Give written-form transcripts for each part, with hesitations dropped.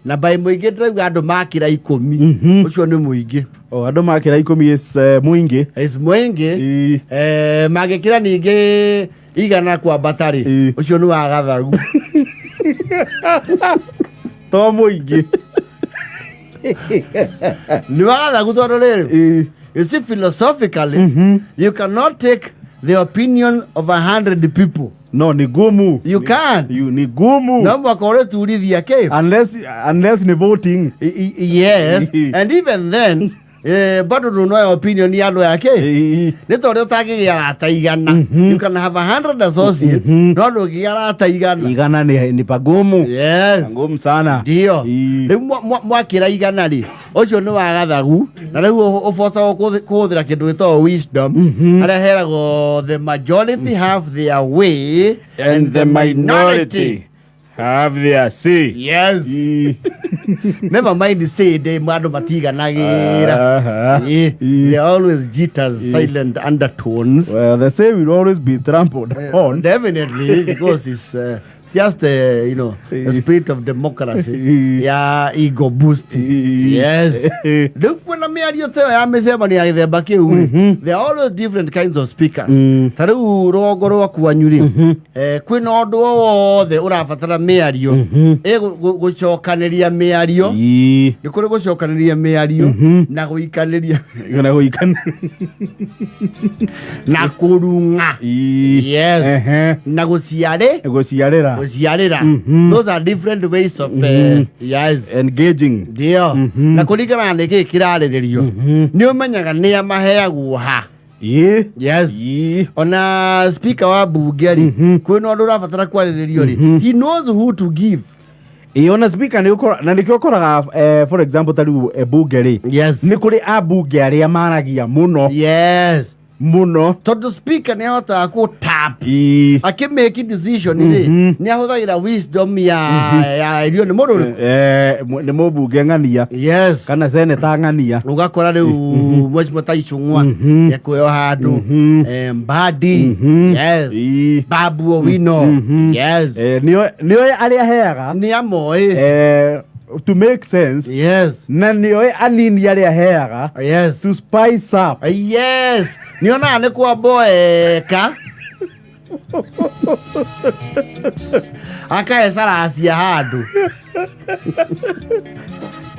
Na by mũingĩ ndĩrauga andũ makĩra 10. Ũcio nĩ mũingĩ. O andũ makĩra 10 is mũingĩ. Is mũingĩ. Mangĩkĩra ningĩ 100 kwambata rĩ, ũcio nĩ wa gathagu. To mũingĩ. Nĩ wa gathagu tondũ rĩrĩ, you see, philosophically, you cannot take the opinion of 100 people. No, ni gumu. You can't. You, ni gumu. No mwaka ũrĩturithia kĩ. Unless ni voting. Yes, and even then, bado ndũnoya opinion ya andũ yake. Nĩ ta ũrĩa ũtangĩgĩa arata 100. You can have 100 associates, no ndũngĩgĩa arata 100. 100 ni pagumu. Yes. Ngumu sana. Ndio. Rĩu mwakĩra 100 rĩ, ũcio nĩ wa gathagu, na rĩu ũbocagwo kũhũthĩra kĩndũ gĩtagwo wisdom, harĩa heragwo the majority have their way and the minority have their say. Yes. Never mind say they andũ matiganagĩra. They are always jitters, silent undertones. Well, the say will always be trampled on. Definitely, because it's just the spirit of democracy ya ego boosting. Yes. Rĩu kwĩna mĩario ta ĩyo ya mĩcemanio ya gĩthemba kĩu rĩ, there are always different kinds of speakers. Ta rĩu rũgongo rwa kwanyu rĩ, kwĩna ũndũ o wothe ũrabatara mĩario, gũcokanĩria mĩario. Nĩ kũrĩ gũcokanĩria mĩario na gũikanĩria. Na gũikanĩria. Na kũrung'a. Yes. Na gũciarĩ. Gũciarĩra. Gũciarĩra. Those are different ways of yes. Engaging. Ndio. Na kũringana na nĩkĩĩ kĩrarĩrĩrio, nĩ ũmenyaga nĩa maheagwo ha. Yes. Ona speaker wa bunge rĩ, kwĩna ũndũ ũrabatara kwarĩrĩrio rĩ, he knows who to give. Ĩĩ, ona speaker nĩ ũkora, na nĩkĩo ũkoraga, for example, ta rĩu bunge rĩ, nĩ kũrĩ ambunge arĩa maragia mũno. Yes. Mũno. Tondũ speaker nĩ ahotaga kũ tap. Akĩ make decision rĩ, nĩ ahũthagĩra wisdom ya irio nĩ mũndũ ũrĩkũ? Nĩ mũmbunge ng'ania. Yes. Kana seneta ng'ania. Ũgakora rĩu mheshimiwa ta Ichung'wa ekuoyo handũ. Mbadi. Yes. Babu Owino. Yes. Nĩoĩ arĩa aheaga. Nĩ amoĩ. To make sense. Yes. Na nĩoĩ anini arĩa aheaga. Yes. To spice up. Yes. Nĩonaga nĩ kwamboeka. Akae caracia handũ.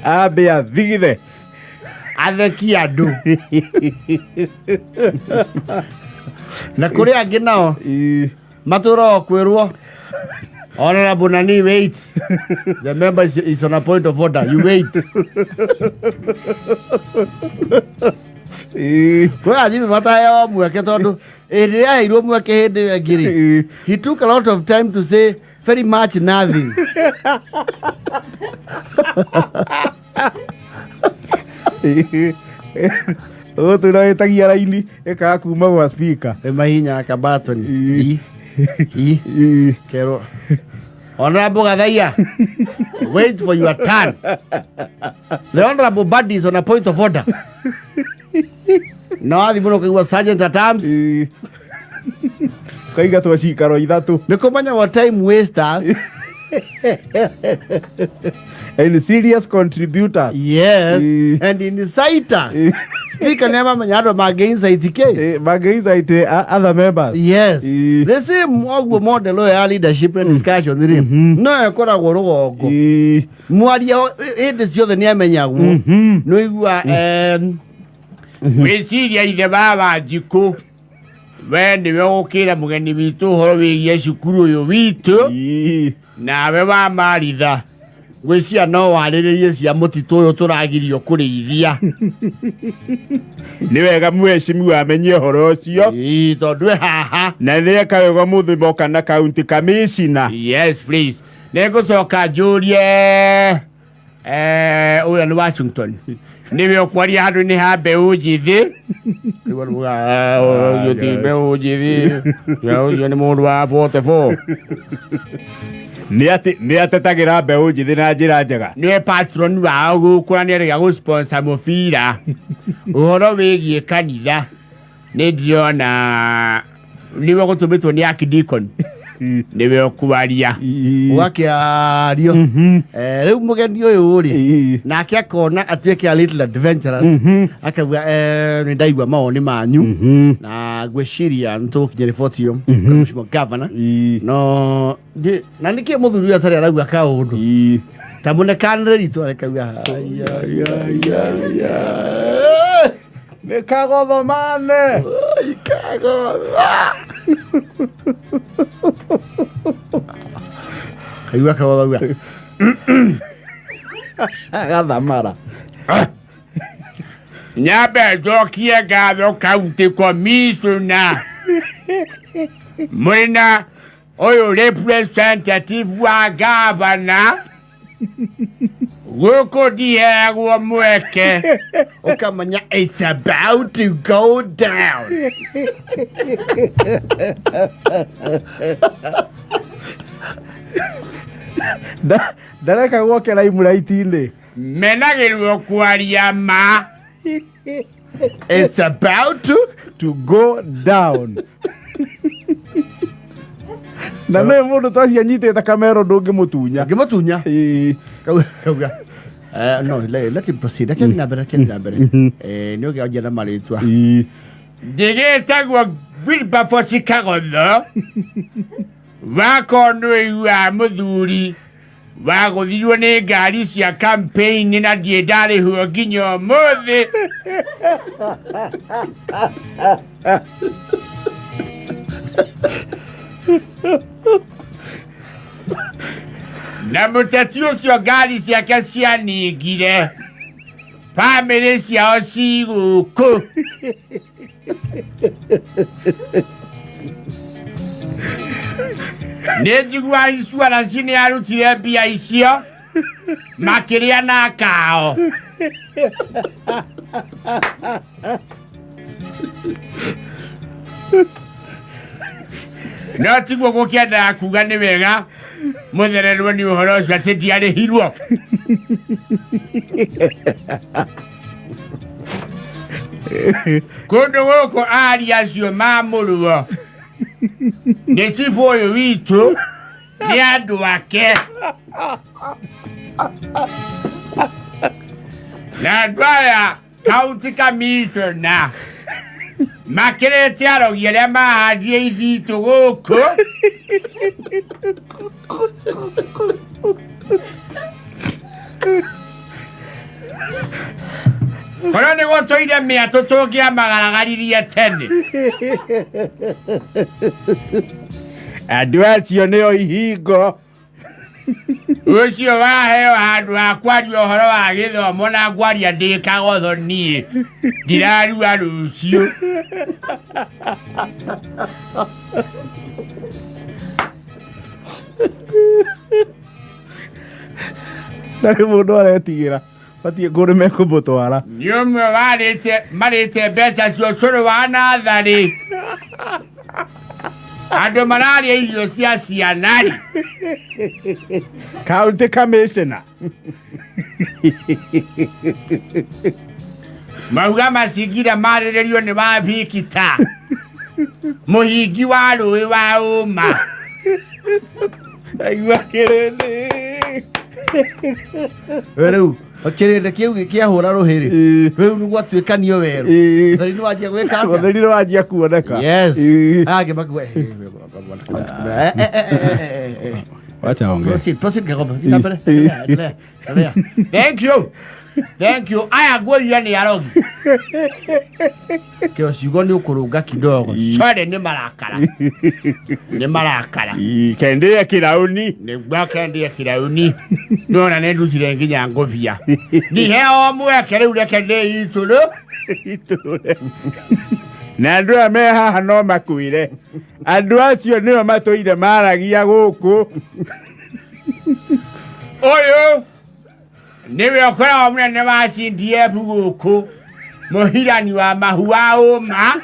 Ambe athigithe. Atheki andũ. Na kũrĩ angĩ nao matũraga kwĩrwo, Honorable Nani, wait. The member is on a point of order. You wait. Kwĩ anjimi mataheo mweke tondũ hĩndĩ ĩrĩa aheirwo mweke hĩndĩ ĩyo ĩngĩ rĩ, he took a lot of time to say very much nothing. Ũgũtwĩra wĩtagia raini ĩkaga kuma gwa speaker. Nĩ mahinya kabatoni. Kerwo. Honorable Gathaiya, wait for your turn. The Honorable Badi is on a point of order. Na wathi mũno ũkaigua sergeant at arms. Kaigatwo cikaro ithatũ. Nĩ kũmenya wa time wasters. And serious contributors. Yes. And insiders. Speaker never menya andũ mangĩ insight kĩ. Mangĩ insight other members. Yes. The same ũguo model ĩyo ya leadership and discussion rĩ, no ĩkoragwo rũgongo. Mwaria hĩndĩ ciothe nĩ amenyagwo. Nĩ ũigua, wĩciria ithe wa Wanjikũ we nĩwe ũkĩra mũgeni witũ ũhoro wĩgiĩ cukuru ũyũ witũ, nawe wa Maritha ngwĩciria no warĩrĩrie cia mũtitũ ũyũ tũragirio kũrĩithia. Nĩ wega mheshimiwa amenye ũhoro ũcio. Ĩĩ, tondũ e haha. Na nĩ eka wega mũthĩ moka na county commissioner. Yes, please. Nĩngũcoka njũrie, ũrĩa nĩ Washington, nĩwe ũkwaria handũ-inĩ ha mbeũ njĩthĩ. Ũcio ti mbeũ njĩthĩ, ũcio nĩ mũndũ wa 44. Nĩ atetagĩra mbeũ njĩthĩ na njĩra njega. Nĩwe patron wao gũkũ na nĩarega gũ-sponsor mũbira. Ũhoro wĩgiĩ kanitha nĩ ndĩrona nĩwe gũtũmĩtwo nĩ archdeacon. Nĩwe ũkwaria. Ũgakĩario. Rĩu mũgeni ũyũ rĩ, nake akona atuĩke a little adventurous, akauga, "Nĩ ndaigua mawoni manyu na ngwĩciria nĩ tũgũkinya riboti ĩyo kũrĩ Mheshimiwa Governor." No na nĩkĩ mũthuri ũyũ atarĩ arauga kaũndũ ta mũnekanĩre ritũ arekauga? Nĩ kagothomane. Kaigua kagotho auga. Gathamara. Nyambe njokie ngatho county commissioner mwĩna ũyũ representative wa gavana. Gũkũ ndiheagwo mweke. Ũkamenya it's about to go down. Ndareka gwoke limelight-inĩ. Menagĩrwo kwaria ma. It's about to go down. Na nĩ mũndũ tacio anyitĩte kamero ndũngĩmũtunya. Ngĩmũtunya. Kauga, "No, let him proceed. Reke thiĩ na mbere, reke thiĩ na mbere." Nĩ ũngĩanjia na marĩtwa. Ndĩgĩtagwo Wilberforce Kagotho wakoo nĩũiguaga mũthuri wagũthirwo nĩ ngari cia campaign na ndiĩ ndarĩhwo nginya ũmũthĩ. Na mũteti ũcio ngari ciake cianingire, bamĩrĩ ciao cigũkũ. Nĩ njiguaga insurance nĩ arutire mbia icio makĩrĩa na kao. No tiguo gũkĩendaga kuga nĩ wega mũthererwo nĩ ũhoro ũcio atĩ ndiarĩhirwo. Kũndũ gũkũ aria acio mamũrwo nĩ cibũ ũyũ witũ nĩ andũ ake na andũ aya county commissioner makĩrĩte arogi arĩa mahandire ithitũ gũkũ. Korwo nĩ gũtũire mĩatũ tũngĩamagaragaririe tene. Andũ acio nĩo ihingo. Ũcio waheo handũ ha kwaria ũhoro wa gĩthomo na ngwaria ndĩ kagotho, niĩ ndirarua rũciũ. Na nĩ mũndũ aretigĩra batiĩ kũndũ mekũmũtwara. Nĩ ũmwe warĩte marĩte mbeca cia ũcũrũ wa natharĩ, andũ mararĩa irio cia ciana rĩ. County commissioner. Mauga macingira marĩrĩrio nĩ wa Vikita mũhingi wa rũĩ wa ũma. Aigua kĩrĩndĩ. We rĩu kĩrĩndĩ kĩu kĩahũra rũhĩ rĩ, rĩu nĩ gwatuĩkanio werũ. Ũtheri nĩ wanjia gwĩka atĩa? Ũtheri nĩ wanjia kuoneka. Yes. Aya angĩ makiuga, Wacha ongee. Proceed, proceed, Kagombe. Thiĩ na mbere. Endelea, endelea, endelea. Thank you, thank you. Aya nguoria nĩ arogi. Kĩo ciugo nĩ ũkũrũnga kidogo. Sorry, nĩ marakara, nĩ marakara. Kendĩe kĩrauni. Nĩguo kendia kĩrauni nona nĩ ndutire nginya ngũbia ndiheo mweke. Rĩu reke ndĩ itũrũ. Itũre. Na andũ aya me haha no makwĩre andũ acio nĩo matũire maragia gũkũ. Ũyũ nĩwe ũkoragwo mũnene wa CDF gũkũ, mũhirani wa mahu wa ũma.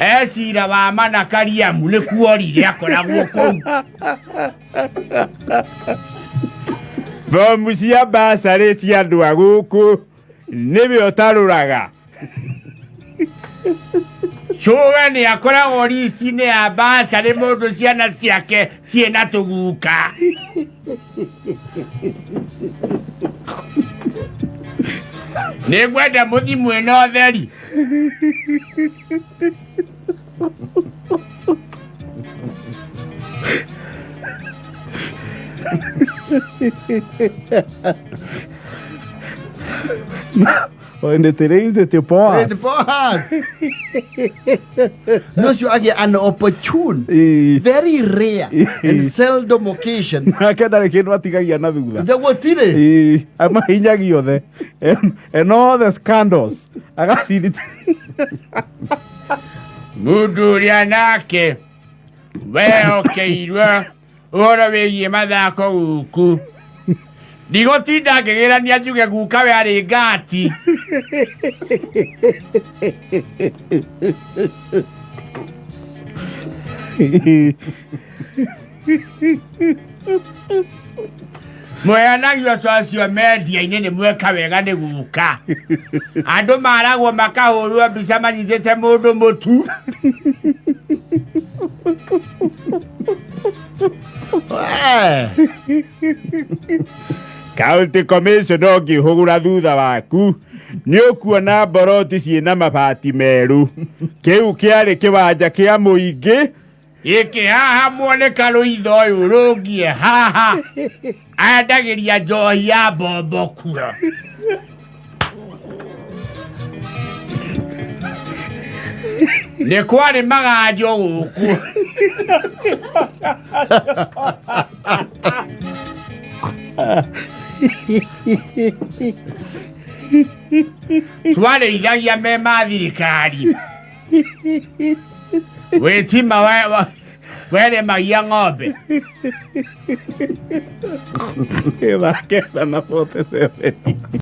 Ecira wa mana kariamu nĩ kuorire akoragwo kũu. Bomu cia basarĩ cia andũ a gũkũ. Nĩwe ũtarũraga. Cũwe nĩ akoragwo listi-inĩ ya mbacarĩ mũndũ ciana ciake ciĩna tũguka. Nĩ ngwenda mũthi mwĩna ũtheri. And it rains, it pours. It pours. No ũcio agĩa an opportune, Ĩĩ. very rare and seldom occasion. Nake ndarĩ kĩndũ atigagia na thutha. Gũtirĩ. Ĩĩ, amahinyagia othe and all the scandals agacirita. Mũndũ ũrĩa nake wehokeirwo ũhoro wĩgiĩ mathako gũkũ ndigũtinda ngĩgĩrania njuge guka we arĩ ngati. Mweanagio social media-inĩ nĩ mweka wega nĩ guka. Andũ maragwo makahũrwo mbica manyitĩte mũndũ mũtu. County Commission ũngĩhũgũra thutha waku nĩ ũkuona mboroti ciĩna mabati merũ. Kĩu kĩarĩ kĩwanja kĩa mũingĩ. Gĩkĩ haha muone karũitho ũyũ rũngie haha endagĩria njohi ya mbombo kuo. Nĩ kwarĩ maganjo gũkũ. Twarĩithagia me ma thirikari. Wĩtima weremagia ng'ombe. Thaa 9:47.